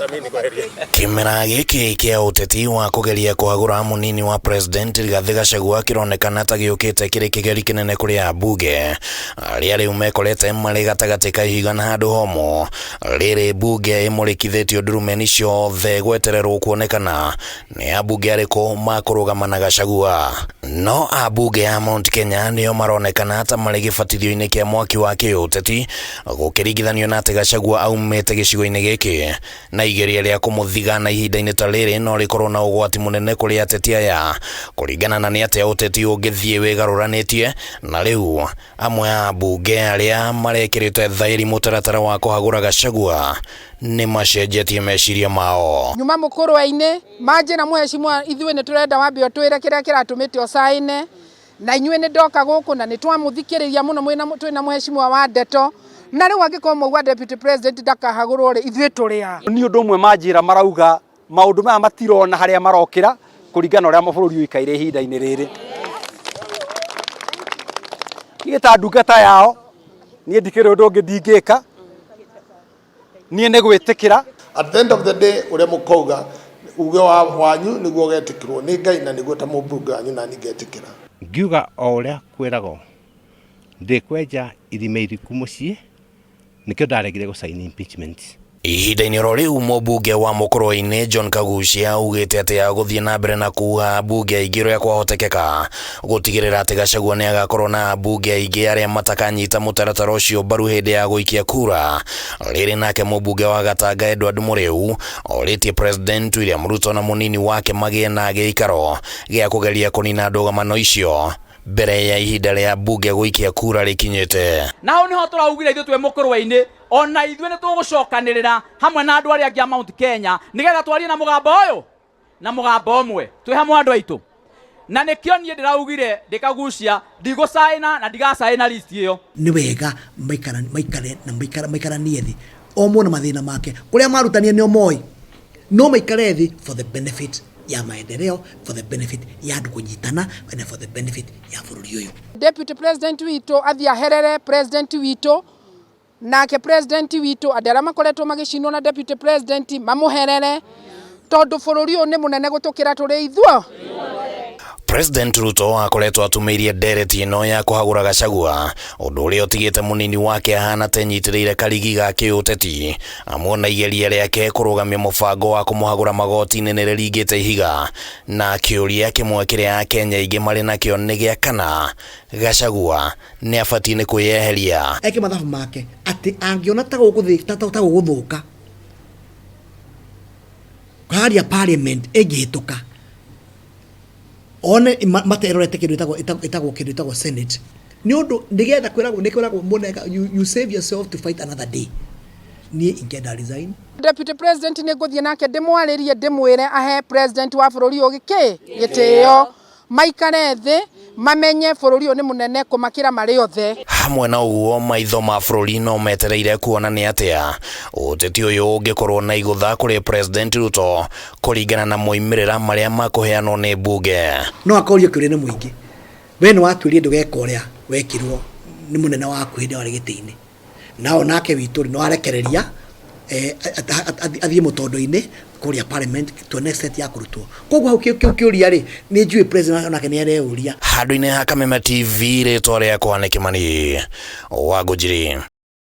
Kĩmera gĩkĩ kĩa ũteti wa kũgeria kũhagũra mũnini wa president Rigathĩ Gachagua kĩronekana ta gĩũkĩte kĩrĩ kĩgeri kĩnene kũrĩ ambunge arĩa rĩu mekorete marĩ gatagatĩ ka ihiga na handũ homũ. Rĩrĩ mbunge ĩmũrĩkithĩtio ndurumeni ciothe gwetererwo kuonekana nĩ ambunge arĩkũ makũrũgama na Gachagua. No ambunge a Mount Kenya nĩo maronekana ta marĩ gĩbatithio-inĩ kĩa mwaki wa kĩũteti gũkĩringithanio na atĩ Gachagua aumĩte gĩcigo-inĩ gĩkĩ na igeria rĩa kũmũthigana ihinda-inĩ ta rĩrĩ no rĩkorwo na ũgwati mũnene kũrĩ ateti aya kũringana na nĩ atĩa ũteti ũngĩthiĩ wĩgarũranĩtie. Na rĩu amwe a ambunge arĩa marekĩrĩte thaĩri mũtaratara wa kũhagũra Gachagua nĩ macenjetie meciria mao. Nyuma mũkũrwe-inĩ manjĩra mũhecimwa ithuĩ nĩ tũrenda wambe ũtwĩre kĩrĩa kĩratũmĩte ũcaine na inyuĩ nĩ ndoka gũkũ na nĩ twamũthikĩrĩria mũno twĩna mũhecimwa wa ndeto na rĩu angĩkorwo mwauga deputy president ndakahagũrwo rĩ ithuĩ tũrĩ a. Nĩ ũndũ ũmwe manjĩra marauga maũndũ maya matirona harĩa marokĩra kũringana na ũrĩa bũrũri ũikaire ihinda-inĩ rĩrĩ. Niĩ ta ndungata yao niĩ ndikĩrĩ ũndũ ũngĩ ndingĩka, niĩ nĩ gwĩtĩkĩra. At the end of the day ũrĩa mũkauga uge wa wanyu nĩguo ũgetĩkĩrwo nĩ Ngai na nĩguo ta mũmbunge wanyu nani ngetĩkĩra. Ngiuga o ũrĩa kwĩragwo ndĩkwenja ithima iriku mũciĩ, nĩkĩo ndaregire gũcaini impeachment. Ihinda-inĩ oro rĩu mũmbunge wa Mũkũrwe-inĩ John Kaguchia augĩte atĩ agũthiĩ na mbere na kuha ambunge aingĩ ũrĩa kwahotekeka gũtigĩrĩra atĩ Gachagua nĩ agakorwo na ambunge aingĩ arĩa matakanyita mũtaratara ũcio mbaru hĩndĩ ya gũikia kura. Rĩrĩ nake mũmbunge wa Gatanga Edward Mũrĩu orĩtie President William Ruto na mũnini wake magĩe na gĩikaro gĩa kũgeria kũnina ndũgamano icio mbere ya ihinda rĩa mbunge gũikia kura rĩkinyĩte. Na hau niho tũraugire ithuĩ twĩ Mũkũrwe-inĩ ona ithuĩ nĩ tũgũcokanĩrĩra hamwe na andũ arĩa angĩ a Mount Kenya nĩgetha twarie na mũgambo ũyũ na mũgambo ũmwe twĩ hamwe andũ aitũ. Na nĩkĩo niĩ ndĩraugire ndĩkagucia ndigũcaĩna na ndigacaĩna list ĩyo. Nĩ wega maikare na maikaranie thĩ o mũndũ na mathĩna make kũrĩa marutania nĩo moĩ no maikare thĩ for the benefit ya maendeleo, for the benefit ya andũ kũnyitana and for the benefit ya bũrũri ũyũ. Deputy President witũ athiĩ aherere President witũ, nake President witũ andũ arĩa makoretwo magĩcinwo na Deputy President mamũherere tondũ bũrũri ũyũ nĩ mũnene gũtũkĩra tũrĩ ithuo. President Ruto akoretwo atumĩirie ndereti ĩno ya kũhagũra Gachagua ũndũ ũrĩa ũtigĩte mũnini wake ahana ta enyitĩrĩire karigi ga kĩũteti amuona igeria rĩake kũrũgamia mũbango wa kũmũhagũra magoti-inĩ nĩ rĩringĩte ihiga na kĩũria kĩmwe kĩrĩa Akenya aingĩ marĩ nakĩo nĩ gĩa kana Gachagua nĩ abatiĩ nĩ kwĩyeheria. Eke mathabu make atĩ angĩona ta gũgũthũka haria parliament ĩngĩhĩtũka one materorete kĩndũ ĩtagwo kĩndũ ĩtagwo senate nĩ ũndũ nĩgetha kwĩragwo nĩ kwĩragwo mũnega you save yourself to fight another day. Niĩ ingĩenda resign. Deputy President nĩ ngũthiĩ nake ndĩmwarĩrie ndĩmwĩre ahe President wa bũrũri ũyũ gĩkĩ gĩtĩo maikare thĩ mamenye bũrũri ũyũ nĩ mũnene kũmakĩra marĩ othe. Hamwe na ũguo maitho ma bũrũri no metereire kuona nĩ atĩa ũteti ũyũ ũngĩkorwo na igũtha kũrĩ President Ruto kũringana na moimĩrĩra marĩa makũheanwo nĩ mbunge. No akorio kĩũria nĩ mũingĩ, we nĩ watuĩrie ndũgeka ũrĩa wekirwo nĩ mũnene waku hĩndĩ ĩrĩa warĩ gĩtĩ-inĩ, nao nake witũ rĩ, nĩ warekereria athiĩ mũtondo-inĩ kũrĩa parliament to an extent ya kũrutwo. Koguo hau kĩu kĩũria rĩ, nĩ njũĩ president onake nĩ areyũria. Handũ-inĩ ha Kameme TV rĩtwa rĩakwa nĩ Kĩmani wa Ngũnjiri.